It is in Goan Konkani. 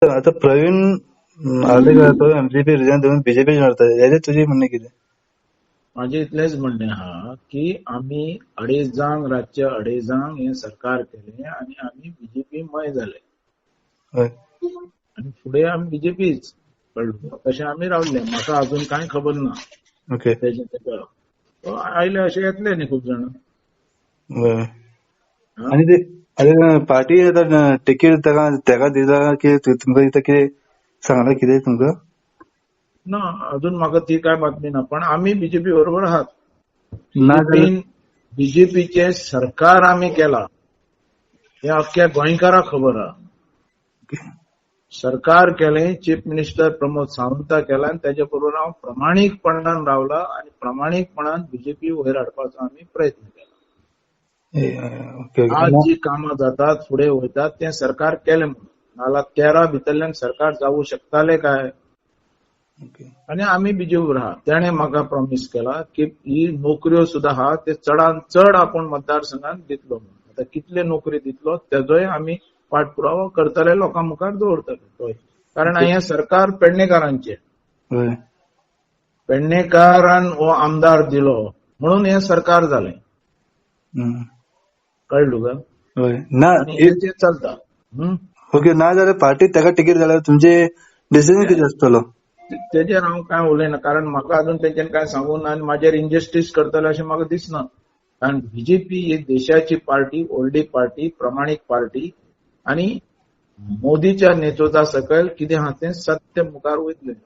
आता प्रवीण आर्लेकर तो एमसीपी रिझाईन देऊन बीजेपी मारता, हेजे तुजें म्हणणें कितें? म्हाजें इतलेंच म्हणणें आहा की आमी अडेजांक, रातचे अडेजांक हें सरकार केलें आनी आमी बीजेपी मय जाले. आनी फुडें आमी बीजेपीच, कळ्ळें? तशें आमी रावले. म्हाका अजून कांय खबर ना. तेजें तेका आयले अशें येतले न्ही खूब जाण. आनी ते अरे पार्टी आतां तिकीट तेका दिला की तुमकां दिता कितें सांगला कितें तुमकां? ना, अजून म्हाका ती काय बातमी ना, पण आमी बीजेपी बरोबर आहात. बीजेपीचे सरकार आमी केला हे अख्ख्या गोंयकाराक खबर आहा. सरकार केलें, चीफ मिनिस्टर प्रमोद सावंता केला आनी तेजे बरोबर हांव प्रामाणीकपणान रावला आनी प्रामाणीकपणान बीजेपी वयर हाडपाचो आमी प्रयत्न केला. आज जी कामां जातात, फुडें वयतात, तें सरकार केलें म्हणून. नाल्यार 13 भितरल्यान सरकार जावूं शकतालें काय? आनी आमी बीजेपी आहा. तेणें म्हाका प्रॉमीस केला की ही नोकऱ्यो सुद्दां आहा ते चडान चड आपूण मतदारसंघात दितलो म्हणून. आतां कितले नोकरी दितलो तेजोय आमी पाठपुरावो करतले, लोकां मुखार दवरतले तोय. कारण हें सरकार पेडणेकारांचें, पेडणेकारान हो आमदार दिलो म्हणून हें सरकार जालें. कळ्ळें तुका? ना, हें चलता. ओके, ना जाल्यार पार्टी तेका तिकीट जाल्यार तुमचे डिसिजन कितें आसतलो? तेजेर हांव कांय उलयना, कारण म्हाका अजून तेंच्यानी कांय सांगूंक ना आनी म्हाजेर इनजस्टीस करतले अशें म्हाका दिसना. कारण बीजेपी ही देशाची पार्टी, व्हडली पार्टी, प्रमाणीक पार्टी आनी मोदीच्या नेतृत्वा सकयल कितें आहा तें सत्य मुखार वयतलें.